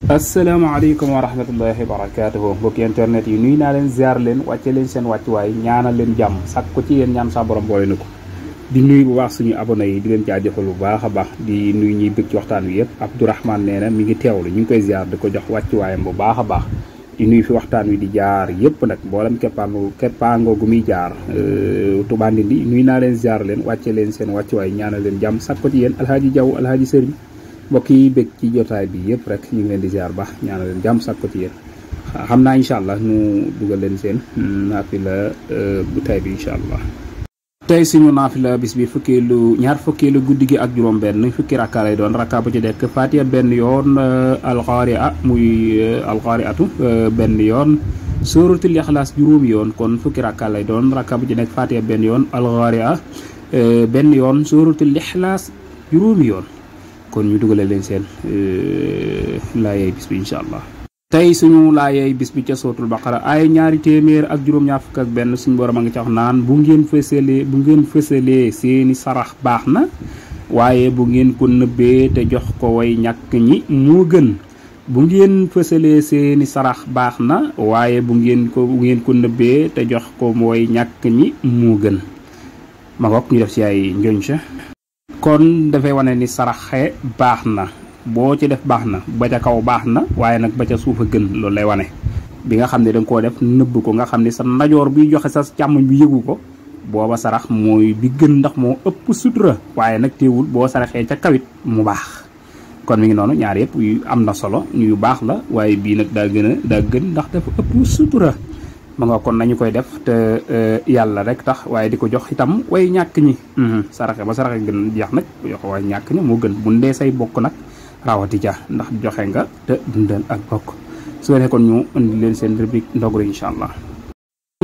asalaamaaleykum wa rahmatullahi wa barakaatuhu mbokki internet yi nuyu naa leen ziar leen wàcce leen seen wàccuwaay ñaanal leen jàmm sàkk ko ci yéen ñaan sa borom boole na ko di nuyu bu baax suñu abonné yi di leen jaajëfal bu baax a baax di nuyu ñuy bëgg ci waxtaan wi yëpp Abdourahmane nee na mi ngi teewlu ñu ngi koy ziar di ko jox wàccuwaayam bu baax a baax di nuyu fi waxtaan wi di jaar yëpp nag mboolem keppaangoo gu muy jaar Touba Ndindi nuyu naa leen ziar leen wàcce leen seen wàccuwaay ñaanal leen jàmm sàkk ko ci yéen alhaaji Jaw alhaaji Sëriñ mbokk yi bëgg ci jotaay bi yëpp rek ñu ngi leen di ziar baax ñaanal leen jàmm sàkk ko ci yéen xam naa incha allah ñu dugal leen seen naafila bu tay bi incha allah. tey suñu naafila bis bi ñaar fukkeelu guddi gi ak juróom-benn fukki rakka lay doon rakka bu ci nekk Fatiha benn yoon alxaari'a muy alxaari'atu benn yoon suratul Ixlaas juróomi yoon kon fukki rakka lay doon rakka bu ci nekk Fatiha benn yoon alxaari'a benn yoon suratul Ixlaas juróomi yoon. kon ñu dugale leen seen laayay bis bi incha allah. tey suñu laayay bis bi ca sootul baqara ay ñaari téeméer ak juróom-ñaar fukk ak benn suñu borom a ngi ca wax naan bu ngeen fësalee seeni sarax baax na waaye bu ngeen ko nëbbee te jox ko way ñàkk ñi moo gën. bu ngeen fësalee seeni sarax baax na waaye bu ngeen ko nëbbee te jox ko way ñàkk ñi moo gën. ma ngoog ñu def ci ay njoñ sa kon dafay wane ni saraxe baax na boo ci def baax na ba ca kaw baax na waaye nag ba ca suuf a gën loolu lay wane bi nga xam ne danga koo def nëbb ko nga xam ne sa ndajoor bi joxe sa càmmoñ bi yëgu ko booba sarax mooy bi gën ndax moo ëpp sutura waaye nag teewul boo saraxee ca kawit mu baax. kon mi ngi noonu ñaar yëpp yu am na solo yu baax la waaye bii nag daa gën ndax dafa ëpp sutura. ma nga kon nañu koy def te yàlla rek tax waaye di ko jox itam way ñàkk ñi saraxe ba saraxe gën jeex nag jox way ñàkk ñi moo gën bu ndee say bokk nag rawati ja ndax joxe nga te dundal ak bokk su ko defee kon ñu indi leen seen rubrique ndoguli incha allah.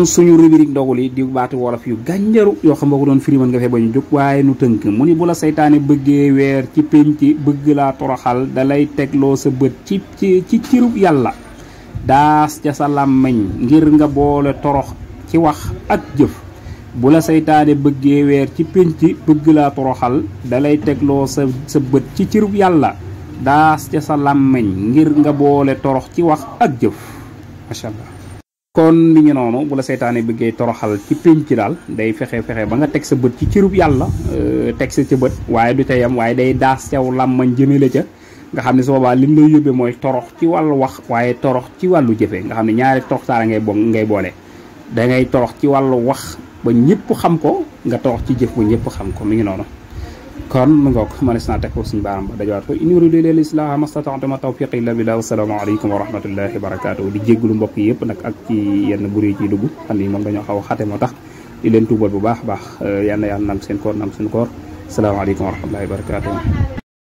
suñu rubrique ndoguli di baati wolof yu gànjaru yoo xam boo ko doon firi mën nga fee ba ñu jóg waaye nu tënk mu ni bu la saytaane bëggee weer ci penc bëgg laa toroxal dalay tegloo sa bët ci cirub yàlla daas ca sa làmmiñ ngir nga boole torox ci wax ak jëf. bu la saytaane bëggee weer ci pénc bëgg laa toroxal dalay tegloo sa bët ci cirub yàlla daas ca sa làmmiñ ngir nga boole torox ci wax ak jëf. macha allah kon li ñu noonu bu la saytaane bëggee toroxal ci pénc daal day fexe ba nga teg sa bët ci cirub yàlla teg sa ca bët waaye du ca yam waaye day daas caw làmmiñ jëmale ca nga xam ne su boobaa lim lay yóbbee mooy torox ci wàllu wax waaye torox ci wàllu jëfe nga xam ne ñaari torox saara ngay boole da ngay torox ci wàllu wax ba ñëpp xam ko nga torox ci jëf ba ñëpp xam ko mi ngi noonu. kon mu ngoog mënees naa teg ko suñu baaram ba dajawaat ko in uriidu illal islaaha mastata'tu ma tawfiiqi illa billah wassalaamu aleykum wa rahmatullahi wa barakaatuh di jégglu mbokk yi yëpp nag ak ci yenn buri ci dugg xam ni moom dañoo xaw a xate moo tax di leen tuubal bu baax a baax yal na yàlla nam seen koor nam suñu koor asalaamaaleykum wa rahmatullahi wa barakaatuh